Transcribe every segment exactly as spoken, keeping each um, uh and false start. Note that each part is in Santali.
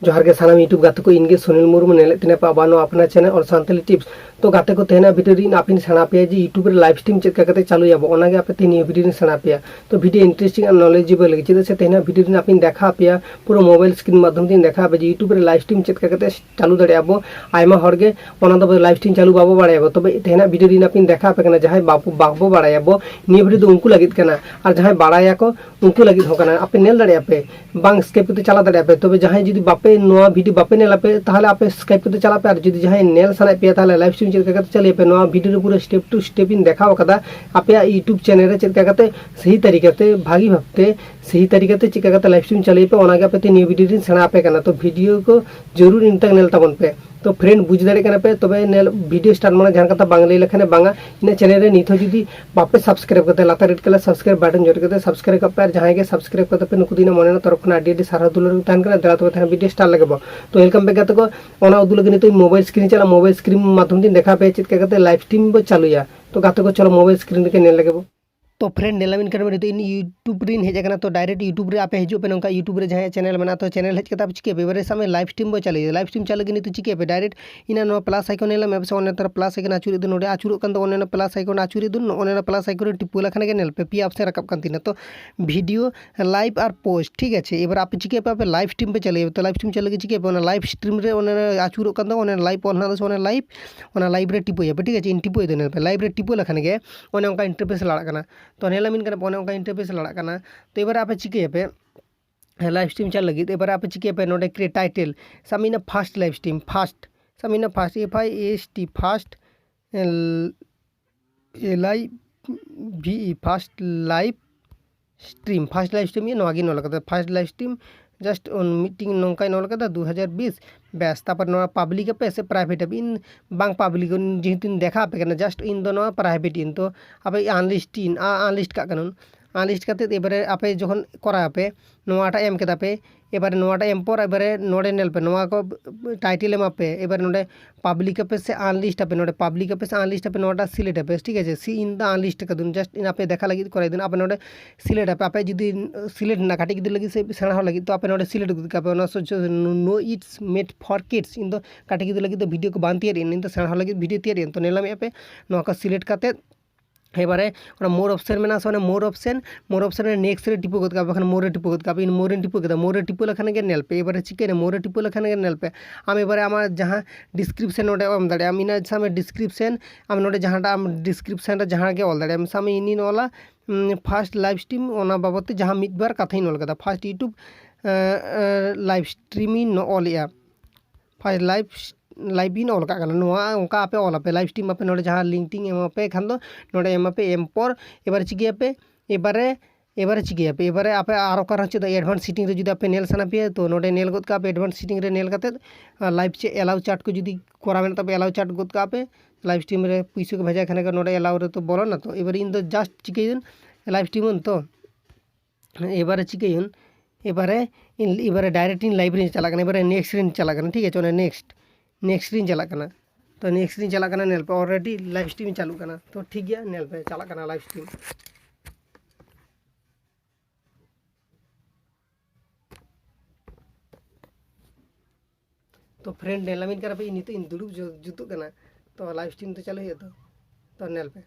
ᱡᱚᱦᱟᱨ ᱜᱮ ᱥᱟᱱᱟᱢ YouTube ᱜᱟᱛᱮ ᱠᱚ, ᱤᱧ ᱜᱮ ᱥᱩᱱᱤᱞ ᱢᱩᱨᱢᱩ, ᱧᱮᱞᱮᱫ ᱛᱟᱦᱮᱱᱟ ᱯᱮ ᱟᱵᱟᱨ ᱱᱚᱣᱟ ᱟᱯᱱᱟᱨ channel All Santali Tips᱾ ᱛᱚ ᱜᱟᱛᱮ ᱠᱚ, ᱛᱮᱦᱮᱧᱟᱜ video ᱨᱮ ᱤᱧ ᱟᱯᱮᱧ ᱥᱮᱬᱟ ᱟᱯᱮᱭᱟ ᱡᱮ YouTube ᱨᱮ live stream ᱪᱮᱫ ᱞᱮᱠᱟ ᱠᱟᱛᱮ ᱪᱟᱹᱞᱩᱭᱟᱵᱚ, ᱚᱱᱟᱜᱮ ᱟᱯᱮ ᱛᱮᱦᱮᱧ ᱱᱤᱭᱟᱹ video ᱨᱮᱧ ᱥᱮᱬᱟ ᱟᱯᱮᱭᱟ᱾ ᱛᱚ video interesting ᱟᱨ knowledgeable ᱞᱟᱹᱜᱤᱫ, ᱪᱮᱫᱟᱜ ᱥᱮ ᱛᱮᱦᱮᱧᱟᱜ video ᱨᱮ ᱟᱯᱮᱧ ᱫᱮᱠᱷᱟᱣ ᱟᱯᱮᱭᱟ, ᱯᱩᱨᱟᱹ mobile screen ᱢᱟᱫᱽᱫᱷᱚᱢ ᱛᱮᱧ ᱫᱮᱠᱷᱟᱣ ᱟᱯᱮᱭᱟ ᱡᱮ YouTube ᱨᱮ live stream ᱪᱮᱫ ᱞᱮᱠᱟ ᱠᱟᱛᱮ ᱪᱟᱹᱞᱩ ᱫᱟᱲᱮᱭᱟᱜᱼᱟ ᱵᱚ᱾ ᱟᱭᱢᱟ ᱦᱚᱲ ᱜᱮ ᱚᱱᱟ ᱫᱚ live stream ᱪᱟᱹᱞᱩ ᱵᱟᱵᱚ ᱵᱟᱲᱟᱭᱟ ᱵᱚ, ᱛᱚᱵᱮ ᱛᱮᱦᱮᱧᱟᱜ video ᱨᱮ ᱟᱯᱮᱧ ᱫᱮᱠᱷᱟᱣ ᱟᱯᱮ ᱠᱟᱱᱟ, ᱡᱟᱦᱟᱸᱭ ᱵᱟᱵᱚ, ᱵᱟᱵᱚ ᱵᱟᱲᱟᱭᱟ ᱵᱚ, ᱱᱤᱭᱟᱹ video ᱫᱚ ᱩᱱᱠᱩ ᱞᱟᱹᱜᱤᱫ ᱠᱟᱱᱟ᱾ ᱟᱨ ᱡᱟᱦᱟᱸᱭ ᱵᱟᱲᱟᱭᱟᱠᱚ, ᱩᱱᱠᱩ ᱞᱟᱹᱜᱤᱫ ᱦᱚᱸ ᱠᱟᱱᱟ᱾ ᱟᱯᱮ ᱧᱮᱞ ᱫᱟᱲᱮᱭᱟᱜᱼᱟ ᱯᱮ, ᱵᱟᱝ skip ᱠᱟᱛᱮ ᱪᱟᱞᱟᱣ ᱫᱟᱲᱮᱭᱟᱜᱼᱟ ᱯᱮ᱾ ᱛᱚᱵᱮ ᱡᱟᱦᱟᱸᱭ ᱡᱩᱫᱤ ᱵᱟᱯᱮ, ᱱᱚᱣᱟ video ᱵᱟᱯᱮ ᱧᱮᱞ ᱟᱯᱮ, ᱛᱟᱦᱚᱞᱮ ᱟᱯᱮ skip ᱠᱟᱛᱮ ᱪᱟᱞᱟᱜ ᱯᱮ᱾ ᱟᱨ ᱡᱩᱫᱤ ᱡᱟᱦᱟᱸᱭ ᱧᱮᱞ ᱥᱟᱱᱟᱭᱮᱫ ᱯᱮᱭᱟ, ᱛᱟᱦᱚᱞᱮ live stream ᱪᱮᱫ ᱞᱮᱠᱟ ᱠᱟᱛᱮ ᱪᱟᱹᱞᱩᱭᱟᱯᱮ, ᱱᱚᱣᱟ video ᱨᱮ ᱯᱩᱨᱟᱹ step to step ᱤᱧ ᱫᱮᱠᱷᱟᱣ ᱟᱠᱟᱫᱟ, ᱟᱯᱮᱭᱟᱜ YouTube channel ᱨᱮ ᱪᱮᱫ ᱞᱮᱠᱟ ᱠᱟᱛᱮ ᱥᱟᱹᱦᱤ ᱛᱟᱹᱨᱤᱠᱟ ᱛᱮ, ᱵᱷᱟᱹᱜᱤ ᱵᱷᱟᱵᱽ ᱛᱮ, ᱥᱟᱹᱦᱤ ᱛᱟᱹᱨᱤᱠᱟ ᱛᱮ ᱪᱮᱫ ᱞᱮᱠᱟ ᱠᱟᱛᱮ live stream ᱪᱟᱹᱞᱩᱭᱟᱯᱮ, ᱚᱱᱟᱜᱮ ᱟᱯᱮ ᱛᱮ ᱱᱤᱭᱟᱹ video ᱨᱤᱧ ᱥᱮᱬᱟ ᱟᱯᱮ ᱠᱟᱱᱟ᱾ ᱛᱚ video ᱠᱚ ᱡᱚᱨᱩᱨ ᱤᱱ ᱛᱟᱠ ᱧᱮᱞ ᱛᱟᱵᱚᱱ ᱯᱮ᱾ ᱛᱚ friend, ᱵᱩᱡᱽ ᱫᱟᱲᱮᱭᱟᱜ ᱠᱟᱱᱟ ᱯᱮ? ᱛᱚᱵᱮ ᱧᱮᱞ, video start ᱢᱟᱲᱟᱝ ᱡᱟᱦᱟᱱ ᱠᱟᱛᱷᱟ ᱵᱟᱝ ᱞᱟᱹᱭ ᱞᱮᱠᱷᱟᱱ ᱵᱟᱝᱟ, ᱤᱧᱟᱹᱜ channel ᱨᱮ ᱱᱤᱛ ᱦᱚᱸ ᱡᱩᱫᱤ ᱵᱟᱯᱮ subscribe ᱠᱟᱛᱮ, ᱞᱟᱛᱟᱨ red colour subscribe button ᱡᱚᱴ ᱠᱟᱛᱮ subscribe ᱠᱟᱜ ᱯᱮ᱾ ᱟᱨ ᱡᱟᱦᱟᱸᱭ ᱜᱮ subscribe ᱠᱟᱛᱮ ᱯᱮ, ᱱᱩᱠᱩ ᱫᱚ ᱤᱧᱟᱹᱜ ᱢᱚᱱᱮ ᱨᱮᱱᱟᱜ ᱛᱚᱨᱚᱯ ᱠᱷᱚᱱᱟᱜ ᱟᱹᱰᱤ ᱟᱹᱰᱤ ᱥᱟᱨᱦᱟᱣ ᱫᱩᱞᱟᱹᱲ ᱛᱟᱦᱮᱱ ᱠᱟᱱᱟ᱾ ᱫᱮᱞᱟ ᱛᱚᱵᱮ ᱛᱟᱦᱮᱱ video start ᱞᱮᱜᱮ ᱵᱚ᱾ ᱛᱚ welcome back ᱜᱟᱛᱮ ᱠᱚ, ᱚᱱᱟ ᱩᱫᱩᱜ ᱞᱟᱹᱜᱤᱫ ᱱᱤᱛᱚᱜ mobile screen ᱪᱟᱞᱟᱜ, mobile screen ᱢᱟᱫᱽᱫᱷᱚᱢ ᱛᱤᱧ ᱫᱮᱠᱷᱟᱣ ᱯᱮ ᱪᱮᱫ ᱞᱮᱠᱟ ᱠᱟᱛᱮ live stream ᱵᱚ ᱪᱟᱹᱞᱩᱭᱟ᱾ ᱛᱚ ᱜᱟᱛᱮ ᱠᱚ, ᱪᱚᱞᱚ mobile screen ᱨᱮᱜᱮ ᱧᱮᱞ ᱞᱮᱜᱮ ᱵᱚ᱾ ᱛᱚ friend, ᱧᱮᱞᱟᱵᱤᱱ ᱠᱟᱱᱟ ᱱᱤᱛᱚᱜ ᱤᱧ YouTube ᱨᱤᱧ ᱦᱮᱡ ᱟᱠᱟᱱᱟ᱾ ᱛᱚ direct YouTube ᱨᱮ ᱟᱯᱮ ᱦᱤᱡᱩᱜ ᱯᱮ, ᱱᱚᱝᱠᱟ YouTube ᱨᱮ ᱡᱟᱦᱟᱸᱭᱟᱜ channel ᱢᱮᱱᱟᱜᱼᱟ, ᱛᱚ channel ᱦᱮᱡ ᱠᱟᱛᱮ ᱟᱯᱮ ᱪᱤᱠᱟᱹᱭᱟ ᱯᱮ? ᱮᱵᱟᱨᱮ ᱥᱟᱵ ᱢᱮ live stream ᱵᱚ ᱪᱟᱹᱞᱩᱭᱟ᱾ Live stream ᱪᱟᱹᱞᱩ ᱞᱟᱹᱜᱤᱫ ᱱᱤᱛᱚᱜ ᱪᱤᱠᱟᱹᱭᱟ ᱯᱮ? Direct ᱤᱱᱟ ᱱᱚᱣᱟ plus icon ᱧᱮᱞ ᱢᱮ, ᱥᱮ ᱚᱱᱮ ᱛᱚᱨᱟ plus icon ᱟᱹᱪᱩᱨ ᱤᱫᱤ, ᱱᱚᱰᱮ ᱟᱹᱪᱩᱨᱚᱜ ᱠᱟᱱ ᱫᱚ, ᱚᱱᱮ ᱚᱱᱟ plus icon ᱟᱹᱪᱩᱨ ᱤᱫᱤ, ᱱᱚᱜᱼᱚ ᱱᱚᱣᱟ plus icon ᱨᱮ ᱴᱤᱯᱟᱹ ᱞᱮᱠᱷᱟᱱ ᱜᱮ ᱧᱮᱞ ᱯᱮ, ᱯᱮᱭᱟ option ᱨᱟᱠᱟᱵ ᱠᱟᱱ ᱛᱤᱧᱟ᱾ ᱛᱚ video, live ᱟᱨ post, ᱴᱷᱤᱠ ᱟᱪᱷᱮ? ᱮᱵᱟᱨ ᱟᱯᱮ ᱪᱤᱠᱟᱹᱭᱟ ᱯᱮ? ᱟᱯᱮ live stream ᱯᱮ ᱪᱟᱹᱞᱩᱭᱟ᱾ ᱛᱚ live stream ᱪᱟᱹᱞᱩ ᱞᱟᱹᱜᱤᱫ ᱪᱤᱠᱟᱹᱭᱟ ᱯᱮ? ᱚᱱᱟ live stream ᱨᱮ ᱚᱱᱮ ᱚᱱᱟ ᱟᱹᱪᱩᱨᱚᱜ ᱠᱟᱱ ᱫᱚ, ᱚᱱᱮ live ᱚᱞ ᱦᱮᱱᱟᱜ ᱫᱚ, ᱥᱮ ᱚᱱᱮ live, ᱚᱱᱟ live ᱨᱮ ᱴᱤᱯᱟᱹᱭᱟ ᱯᱮ, ᱴᱷᱤᱠ ᱟᱪᱷᱮ? ᱤᱧ ᱴᱤᱯᱟᱹᱭ ᱫᱟ, ᱧᱮᱞ ᱯᱮ, live ᱨᱮ ᱴᱤᱯᱟᱹ ᱞᱮᱠᱷᱟᱱ ᱜᱮ ᱚᱱᱮ ᱚᱱᱠᱟ interface ᱞᱟᱲᱟᱜ ᱠᱟᱱᱟ᱾ ᱛᱚ ᱧᱮᱞᱟᱢᱤᱱ ᱠᱟᱱᱟ ᱯᱮ, ᱚᱱᱮ ᱚᱱᱠᱟ interface ᱞᱟᱲᱟᱜ ᱠᱟᱱᱟ᱾ ᱛᱚ ᱮᱵᱟᱨᱮ ᱟᱯᱮ ᱪᱤᱠᱟᱹᱭᱟᱯᱮ? Live stream ᱪᱟᱞ ᱞᱟᱹᱜᱤᱫ ᱮᱵᱟᱨᱮ ᱟᱯᱮ ᱪᱤᱠᱟᱹᱭᱟᱯᱮ? ᱱᱚᱰᱮ create title, ᱥᱟᱵ ᱢᱮ ᱤᱱᱟᱹ first live stream, first, ᱥᱟᱵ ᱢᱮ ᱤᱱᱟᱹ first, F I S T, first, L, L I V E, first live stream, first live stream ᱤᱭᱟᱹ ᱱᱚᱣᱟ ᱜᱮ ᱱᱚᱣᱟ ᱞᱮᱠᱟᱛᱮ first live stream, just ᱢᱤᱫᱴᱤᱝ ᱱᱚᱝᱠᱟᱧ ᱚᱞ ᱠᱟᱫᱟ ᱫᱩ ᱦᱟᱡᱟᱨ ᱵᱤᱥ᱾ ᱵᱮᱥ, ᱛᱟᱨᱯᱚᱨ ᱱᱚᱣᱟ public ᱟᱯᱮ ᱥᱮ private ᱟᱯᱮ? ᱤᱧ ᱵᱟᱝ public, ᱡᱮᱦᱮᱛᱩᱧ ᱫᱮᱠᱷᱟᱣ ᱟᱯᱮ ᱠᱟᱱᱟ, just ᱤᱧ ᱫᱚ ᱱᱚᱣᱟ private ᱤᱧ, ᱛᱚ ᱟᱯᱮ unlist ᱤᱧ, unlist ᱠᱟᱜ ᱠᱟᱱᱟ᱾ Unlist ᱠᱟᱛᱮ ᱮᱵᱟᱨᱮ ᱟᱯᱮ ᱡᱚᱠᱷᱚᱱ ᱠᱚᱨᱟᱣ ᱟᱯᱮ, ᱱᱚᱣᱟᱴᱟᱜ ᱮᱢ ᱠᱮᱫᱟ ᱯᱮ, ᱮᱵᱟᱨᱮ ᱱᱚᱣᱟᱴᱟᱜ ᱮᱢ ᱯᱚᱨ ᱮᱵᱟᱨᱮ ᱱᱚᱰᱮ ᱧᱮᱞ ᱯᱮ, ᱱᱚᱣᱟ ᱠᱚ title ᱮᱢᱟ ᱯᱮ, ᱮᱵᱟᱨᱮ ᱱᱚᱰᱮ public ᱟᱯᱮ ᱥᱮ unlist ᱟᱯᱮ, ᱱᱚᱰᱮ public ᱟᱯᱮ ᱥᱮ unlist ᱟᱯᱮ, ᱱᱚᱣᱟᱴᱟᱜ select ᱟᱯᱮ, ᱴᱷᱤᱠ ᱟᱪᱷᱮ᱾ ᱥᱮ ᱤᱧ ᱫᱚ unlist ᱟᱠᱟᱫᱩᱧ, just ᱤᱧ ᱟᱯᱮ ᱫᱮᱠᱷᱟ ᱞᱟᱹᱜᱤᱫ ᱠᱚᱨᱟᱣ ᱫᱟᱹᱧ᱾ ᱟᱯᱮ ᱱᱚᱰᱮ select ᱟᱯᱮ, ᱟᱯᱮ ᱡᱩᱫᱤ select ᱨᱮᱱᱟᱜ ᱠᱟᱹᱴᱤᱡ ᱜᱤᱫᱽᱨᱟᱹ ᱞᱟᱹᱜᱤᱫ ᱥᱮ ᱥᱮᱬᱟ ᱦᱚᱲ ᱞᱟᱹᱜᱤᱫ, ᱛᱚ ᱟᱯᱮ ᱱᱚᱰᱮ select ᱜᱚᱫ ᱠᱟᱜ ᱯᱮ, ᱚᱱᱟ Swachh no it's made for kids, ᱤᱧ ᱫᱚ ᱠᱟᱹᱴᱤᱡ ᱜᱤᱫᱽᱨᱟᱹ ᱞᱟᱹᱜᱤᱫ ᱫᱚ video ᱠᱚ ᱵᱟᱝ ᱛᱮᱭᱟᱨ ᱤᱧ, ᱤᱧ ᱫᱚ ᱥᱮᱬᱟ ᱦᱚᱲ ᱞᱟᱹᱜᱤᱫ video ᱛᱮᱭᱟᱨ ᱤᱧ᱾ ᱛᱚ ᱧᱮᱞ ᱧᱟᱢᱮᱫ ᱟᱯᱮ ᱱᱚᱣᱟ ᱠᱚ select ᱠᱟᱛᱮ ᱮᱵᱟᱨᱮ ᱚᱱᱟ more option ᱢᱮᱱᱟᱜᱼᱟ ᱥᱮ, ᱚᱱᱟ more option, more option ᱨᱮ next ᱨᱮ ᱴᱤᱯᱟᱹ ᱜᱚᱫ ᱠᱟᱜ ᱯᱮ, ᱵᱟᱠᱷᱟᱱ more ᱨᱮ ᱴᱤᱯᱟᱹ ᱜᱚᱫ ᱠᱟᱜ ᱯᱮ᱾ ᱤᱧ more ᱨᱮᱧ ᱴᱤᱯᱟᱹ ᱠᱮᱫᱟ, more ᱨᱮ ᱴᱤᱯᱟᱹ ᱞᱮᱠᱷᱟᱱ ᱜᱮ ᱧᱮᱞ ᱯᱮ, ᱮᱵᱟᱨᱮ ᱪᱤᱠᱟᱹᱭᱮᱱᱟ, more ᱨᱮ ᱴᱤᱯᱟᱹ ᱞᱮᱠᱷᱟᱱ ᱜᱮ ᱧᱮᱞ ᱯᱮ, ᱟᱢ ᱮᱵᱟᱨᱮ ᱟᱢᱟᱜ ᱡᱟᱦᱟᱸ description ᱱᱚᱰᱮ ᱮᱢ ᱫᱟᱲᱮᱭᱟᱜᱼᱟ, ᱟᱢ ᱤᱱᱟᱹ ᱥᱟᱵ ᱢᱮ description, ᱟᱢ ᱱᱚᱰᱮ ᱡᱟᱦᱟᱸᱴᱟᱜ ᱟᱢ description ᱨᱮ ᱡᱟᱦᱟᱸ ᱜᱮ ᱚᱞ ᱫᱟᱲᱮᱭᱟᱜᱼᱟ᱾ ᱟᱢ ᱥᱟᱵ ᱢᱮ ᱤᱧᱤᱧ ᱚᱞᱟ first live stream, ᱚᱱᱟ ᱵᱟᱵᱚᱫ ᱛᱮ ᱡᱟᱦᱟᱸ ᱢᱤᱫ ᱵᱟᱨ ᱠᱟᱛᱷᱟᱧ ᱚᱞ ᱠᱟᱫᱟ, first YouTube live stream ᱤᱧ ᱚᱞᱮᱜᱼᱟ, first live live ᱤᱧ ᱚᱞ ᱠᱟᱜ ᱠᱟᱱᱟ᱾ ᱱᱚᱣᱟ ᱚᱱᱠᱟ ᱟᱯᱮ ᱚᱞ ᱟᱯᱮ, live stream ᱟᱯᱮ, ᱱᱚᱰᱮ ᱡᱟᱦᱟᱸ link ᱤᱧ ᱮᱢᱟ ᱯᱮ ᱠᱷᱟᱱ ᱫᱚ ᱱᱚᱰᱮ ᱮᱢ ᱟᱯᱮ, ᱮᱢ ᱯᱚᱨ ᱮᱵᱟᱨᱮ ᱪᱤᱠᱟᱹᱭᱟᱯᱮ, ᱮᱵᱟᱨᱮ ᱮᱵᱟᱨᱮ ᱪᱤᱠᱟᱹᱭᱟᱯᱮ, ᱮᱵᱟᱨᱮ ᱟᱯᱮ ᱟᱨ ᱚᱠᱟ ᱨᱮᱦᱚᱸ ᱪᱮᱫ advanced setting ᱨᱮ ᱡᱩᱫᱤ ᱟᱯᱮ ᱧᱮᱞ ᱥᱟᱱᱟ ᱯᱮᱭᱟ, ᱛᱚ ᱱᱚᱰᱮ ᱧᱮᱞ ᱜᱚᱫ ᱠᱟᱜᱼᱟ ᱯᱮ advanced setting ᱨᱮ ᱧᱮᱞ ᱠᱟᱛᱮᱫ, ᱟᱨ live ᱪᱮᱫ allow chat ᱠᱚ ᱡᱩᱫᱤ ᱠᱚᱨᱟᱣ ᱢᱮᱱᱟᱜ ᱛᱟᱯᱮ, allow chat ᱜᱚᱫ ᱠᱟᱜᱼᱟ ᱯᱮ, live stream ᱨᱮ ᱯᱩᱭᱥᱟᱹ ᱠᱚ ᱵᱷᱮᱡᱟᱭ ᱠᱷᱟᱱ ᱜᱮ ᱱᱚᱰᱮ allow ᱨᱮ ᱛᱚ ᱵᱚᱞᱚᱱᱟ᱾ ᱛᱚ ᱮᱵᱟᱨᱮ ᱤᱧ ᱫᱚ just ᱪᱤᱠᱟᱹᱭᱟᱹᱧ, live stream ᱟᱹᱧ ᱛᱚ, ᱮᱵᱟᱨᱮ ᱪᱤᱠᱟᱹᱭᱟᱹᱧ, ᱮᱵᱟᱨᱮ ᱤᱧ ᱮᱵᱟᱨᱮ direct ᱤᱧ live ᱨᱤᱧ ᱪᱟᱞᱟᱜ ᱠᱟᱱᱟ, ᱮᱵᱟᱨᱮ next ᱨᱤᱧ ᱪᱟᱞᱟᱜ ᱠᱟᱱᱟ, ᱴᱷᱤᱠ ᱟᱪᱷᱮ, ᱚᱱᱟ next, next ᱨᱤᱧ ᱪᱟᱞᱟᱜ ᱠᱟᱱᱟ᱾ ᱛᱚ next ᱨᱤᱧ ᱪᱟᱞᱟᱜ ᱠᱟᱱᱟ, ᱧᱮᱞ ᱯᱮ already live stream ᱪᱟᱹᱞᱩᱜ ᱠᱟᱱᱟ᱾ ᱛᱚ ᱴᱷᱤᱠ ᱜᱮᱭᱟ, ᱧᱮᱞ ᱯᱮ ᱪᱟᱞᱟᱜ ᱠᱟᱱᱟ live stream᱾ ᱛᱚ friend, ᱧᱮᱞ ᱧᱟᱢᱤᱧ ᱠᱟᱱᱟ ᱯᱮ, ᱤᱧ ᱱᱤᱛᱚᱜ ᱤᱧ ᱫᱩᱲᱩᱵ ᱡᱩ-, ᱡᱩᱛᱩᱜ ᱠᱟᱱᱟ᱾ ᱛᱚ live stream ᱛᱚ ᱪᱟᱹᱞᱩ ᱦᱩᱭᱩᱜᱼᱟ ᱛᱚ᱾ ᱛᱚ ᱧᱮᱞ ᱯᱮ᱾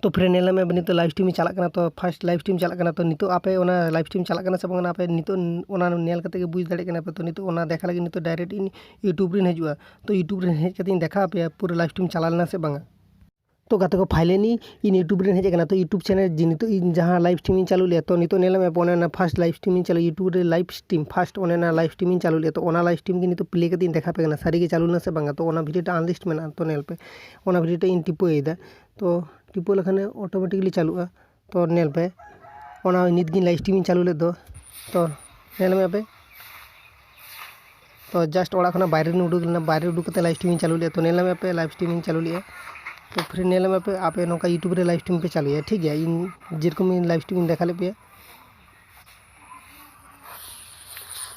ᱛᱚ friend, ᱧᱮᱞ ᱢᱮ ᱱᱤᱛᱚᱜ live stream ᱪᱟᱞᱟᱜ ᱠᱟᱱᱟ᱾ ᱛᱚ first live stream ᱪᱟᱞᱟᱜ ᱠᱟᱱᱟ᱾ ᱛᱚ ᱱᱤᱛᱚᱜ ᱟᱯᱮ ᱚᱱᱟ live stream ᱪᱟᱞᱟᱜ ᱠᱟᱱᱟ ᱥᱮ ᱵᱟᱝ, ᱟᱯᱮ ᱱᱤᱛᱚᱜ ᱚᱱᱟ ᱧᱮᱞ ᱠᱟᱛᱮ ᱜᱮ ᱵᱩᱡᱽ ᱫᱟᱲᱮᱭᱟᱜ ᱠᱟᱱᱟ ᱯᱮ᱾ ᱛᱚ ᱱᱤᱛᱚᱜ ᱚᱱᱟ ᱫᱮᱠᱷᱟ ᱞᱟᱹᱜᱤᱫ ᱱᱤᱛᱚᱜ direct ᱤᱧ YouTube ᱨᱤᱧ ᱦᱤᱡᱩᱜᱼᱟ᱾ ᱛᱚ YouTube ᱨᱮ ᱦᱮᱡ ᱠᱟᱛᱮ ᱤᱧ ᱫᱮᱠᱷᱟᱣ ᱟᱯᱮᱭᱟ ᱯᱩᱨᱟᱹ live stream ᱪᱟᱞᱟᱣ ᱞᱮᱱᱟ ᱥᱮ ᱵᱟᱝᱟ᱾ ᱛᱚ ᱜᱟᱛᱮ ᱠᱚ, finally ᱤᱧ YouTube ᱨᱮᱧ ᱦᱮᱡ ᱟᱠᱟᱱᱟ᱾ ᱛᱚ YouTube channel ᱡᱮ ᱱᱤᱛᱚᱜ ᱤᱧ ᱡᱟᱦᱟᱸ live stream ᱤᱧ ᱪᱟᱹᱞᱩ ᱞᱮᱫᱼᱟ, ᱛᱚ ᱱᱤᱛᱚᱜ ᱧᱮᱞ ᱢᱮ ᱚᱱᱮ ᱚᱱᱟ first live stream ᱤᱧ ᱪᱟᱹᱞᱩ, YouTube ᱨᱮ live stream first, ᱚᱱᱮ ᱚᱱᱟ live stream ᱤᱧ ᱪᱟᱹᱞᱩ ᱞᱮᱫᱼᱟ᱾ ᱛᱚ ᱚᱱᱟ live stream ᱜᱮ ᱱᱤᱛᱚᱜ play ᱠᱟᱛᱮ ᱤᱧ ᱫᱮᱠᱷᱟᱣ ᱟᱯᱮ ᱠᱟᱱᱟ, ᱥᱟᱹᱨᱤ ᱜᱮ ᱪᱟᱹᱞᱩ ᱞᱮᱱᱟ ᱥᱮ ᱵᱟᱝᱟ᱾ ᱛᱚ ᱚᱱᱟ video ᱴᱟᱜ unlist ᱢᱮᱱᱟᱜᱼᱟ᱾ ᱛᱚ ᱧᱮᱞ ᱯᱮ, ᱚᱱᱟ video ᱴᱟᱜ ᱤᱧ ᱴᱤᱯᱟᱹᱭᱮᱫᱟ᱾ ᱛᱚ ᱴᱤᱯᱟᱹ ᱞᱮᱠᱷᱟᱱ automatically ᱪᱟᱹᱞᱩᱜᱼᱟ᱾ ᱛᱚ ᱧᱮᱞ ᱯᱮ, ᱚᱱᱟ ᱱᱤᱛ ᱜᱤᱧ live stream ᱤᱧ ᱪᱟᱹᱞᱩ ᱞᱮᱫ ᱫᱚ᱾ ᱛᱚ ᱧᱮᱞ ᱢᱮ ᱟᱯᱮ, ᱛᱚ just ᱚᱲᱟᱜ ᱠᱷᱚᱱᱟᱜ ᱵᱟᱭᱨᱮ ᱨᱤᱧ ᱩᱰᱩᱠ ᱞᱮᱱᱟ, ᱵᱟᱭᱨᱮ ᱩᱰᱩᱠ ᱠᱟᱛᱮ live stream ᱤᱧ ᱪᱟᱹᱞᱩ ᱞᱮᱫᱼᱟ᱾ ᱛᱚ ᱧᱮᱞ ᱢᱮ ᱟᱯᱮ, live stream ᱤᱧ ᱪᱟᱹᱞᱩ ᱞᱮᱫᱼᱟ᱾ ᱛᱚ ᱯᱷᱨᱮᱱᱰ, ᱧᱮᱞ ᱢᱮ ᱯᱮ, ᱟᱯᱮ ᱱᱚᱝᱠᱟ YouTube ᱨᱮ live stream ᱯᱮ ᱪᱟᱹᱞᱩᱭᱟ, ᱴᱷᱤᱠ ᱜᱮᱭᱟ, ᱤᱧ ᱡᱮᱨᱚᱠᱚᱢ ᱤᱧ live stream ᱤᱧ ᱫᱮᱠᱷᱟ ᱞᱮᱫ ᱯᱮᱭᱟ᱾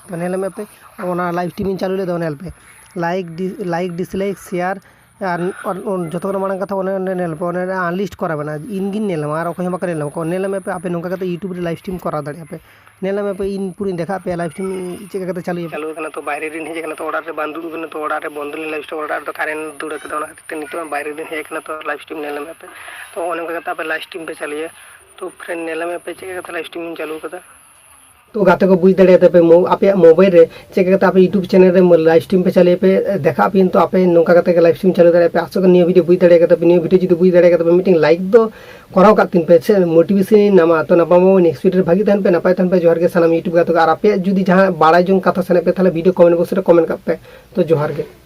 ᱛᱚ ᱧᱮᱞ ᱢᱮ ᱯᱮ, ᱚᱱᱟ live stream ᱤᱧ ᱪᱟᱹᱞᱩ ᱞᱮᱫᱟ, ᱚᱱᱟ ᱧᱮᱞ ᱯᱮ, like, di-, like, dislike, share, ᱟᱨ ᱚᱱ-, ᱚᱱ-, ᱡᱚᱛᱚ ᱠᱷᱚᱱ ᱢᱟᱲᱟᱝ ᱠᱟᱛᱷᱟ, ᱚᱱᱮ ᱚᱸᱰᱮ ᱧᱮᱞ ᱯᱮ, ᱚᱱᱮ unlist ᱠᱚᱨᱟ ᱢᱮᱱᱟᱜᱼᱟ, ᱤᱧ ᱜᱤᱧ ᱧᱮᱞ ᱧᱟᱢᱟ, ᱟᱨ ᱚᱠᱚᱭ ᱦᱚᱸ ᱵᱟᱠᱚ ᱧᱮᱞ ᱧᱟᱢᱟ᱾ ᱧᱮᱞ ᱢᱮ ᱯᱮ, ᱟᱯᱮ ᱱᱚᱝᱠᱟ ᱠᱟᱛᱮ YouTube ᱨᱮ live stream ᱠᱚᱨᱟᱣ ᱫᱟᱲᱮᱭᱟᱜᱼᱟ ᱯᱮ᱾ ᱧᱮᱞ ᱢᱮ ᱯᱮ, ᱤᱧ ᱯᱩᱨᱟᱹᱧ ᱫᱮᱠᱷᱟᱜ ᱯᱮᱭᱟ live stream ᱪᱮᱫ ᱞᱮᱠᱟ ᱠᱟᱛᱮ ᱪᱟᱹᱞᱩᱭᱟ᱾ ᱪᱟᱹᱞᱩ ᱟᱠᱟᱱᱟ, ᱛᱚ ᱵᱟᱭᱨᱮ ᱨᱤᱧ ᱦᱮᱡ ᱟᱠᱟᱱᱟ, ᱛᱚ ᱚᱲᱟᱜ ᱨᱮ ᱵᱟᱝ ᱫᱩᱲᱩᱵ ᱟᱠᱟᱱᱟ, ᱛᱚ ᱚᱲᱟᱜ ᱨᱮ ᱵᱚᱱᱫᱚ ᱞᱤᱧ live stream, ᱚᱲᱟᱜ ᱨᱮᱫᱚ ᱠᱟᱨᱮᱱᱴ ᱫᱟᱹᱲ ᱟᱠᱟᱫᱟ, ᱚᱱᱟ ᱠᱷᱟᱹᱛᱤᱨ ᱛᱮ ᱱᱤᱛᱚᱜ ᱵᱟᱭᱨᱮ ᱨᱤᱧ ᱦᱮᱡ ᱟᱠᱟᱱᱟ, ᱛᱚ live stream ᱧᱮᱞ ᱢᱮ ᱯᱮ᱾ ᱛᱚ ᱚᱱᱮ ᱚᱱᱠᱟ ᱠᱟᱛᱮ ᱟᱯᱮ live stream ᱯᱮ ᱪᱟᱹᱞᱩᱭᱟ᱾ ᱛᱚ ᱯᱷᱨᱮᱱᱰ, ᱧᱮᱞ ᱢᱮ ᱯᱮ ᱪᱮᱫ ᱞᱮᱠᱟ ᱠᱟᱛᱮ live stream ᱤᱧ ᱪᱟᱹᱞᱩ ᱟᱠᱟᱫᱟ᱾ ᱛᱚ ᱜᱟᱛᱮ ᱠᱚ, ᱵᱩᱡᱽ ᱫᱟᱲᱮᱭᱟᱫᱟ ᱯᱮ, ᱢᱳ-, ᱟᱯᱮᱭᱟᱜ ᱢᱳᱵᱟᱭᱤᱞ ᱨᱮ ᱪᱮᱫ ᱞᱮᱠᱟ ᱠᱟᱛᱮ ᱟᱯᱮ YouTube channel ᱨᱮ live stream ᱯᱮ ᱪᱟᱹᱞᱩᱭᱟ ᱯᱮ, ᱫᱮᱠᱷᱟᱜ ᱟᱯᱮ, ᱛᱚ ᱟᱯᱮ ᱱᱚᱝᱠᱟ ᱠᱟᱛᱮ ᱜᱮ live stream ᱪᱟᱹᱞᱩ ᱫᱟᱲᱮᱭᱟᱜᱼᱟ ᱯᱮ᱾ ᱟᱥᱚᱜ ᱠᱟᱱᱟ ᱱᱤᱭᱟᱹ video ᱵᱩᱡᱽ ᱫᱟᱲᱮ ᱠᱟᱫᱟ ᱯᱮ, ᱱᱤᱭᱟᱹ video ᱡᱩᱫᱤ ᱵᱩᱡᱽ ᱫᱟᱲᱮ ᱠᱟᱫᱟ ᱯᱮ, ᱢᱤᱫᱴᱮᱱ like ᱫᱚ ᱠᱚᱨᱟᱣ ᱠᱟᱜ ᱛᱤᱧ ᱯᱮ, ᱥᱮ motivation ᱤᱧ ᱧᱟᱢᱟ᱾ ᱛᱚ ᱱᱟᱯᱟᱭ ᱢᱟ next video ᱨᱮ ᱵᱷᱟᱜᱤ ᱛᱟᱦᱮᱱ ᱯᱮ, ᱱᱟᱯᱟᱭ ᱛᱟᱦᱮᱱ ᱯᱮ᱾ ᱡᱚᱦᱟᱨ ᱜᱮ ᱥᱟᱱᱟᱢ YouTube ᱜᱟᱛᱮ ᱠᱚ᱾ ᱟᱨ ᱟᱯᱮᱭᱟᱜ ᱡᱩᱫᱤ ᱡᱟᱦᱟᱸ ᱵᱟᱲᱟᱭ ᱡᱚᱝ ᱠᱟᱛᱷᱟ ᱥᱟᱱᱟᱭᱮᱫ ᱯᱮ, ᱛᱟᱦᱚᱞᱮ video comment box ᱨᱮ comment ᱠᱟᱜ ᱯᱮ᱾ ᱛᱚ ᱡᱚᱦᱟᱨ ᱜᱮ᱾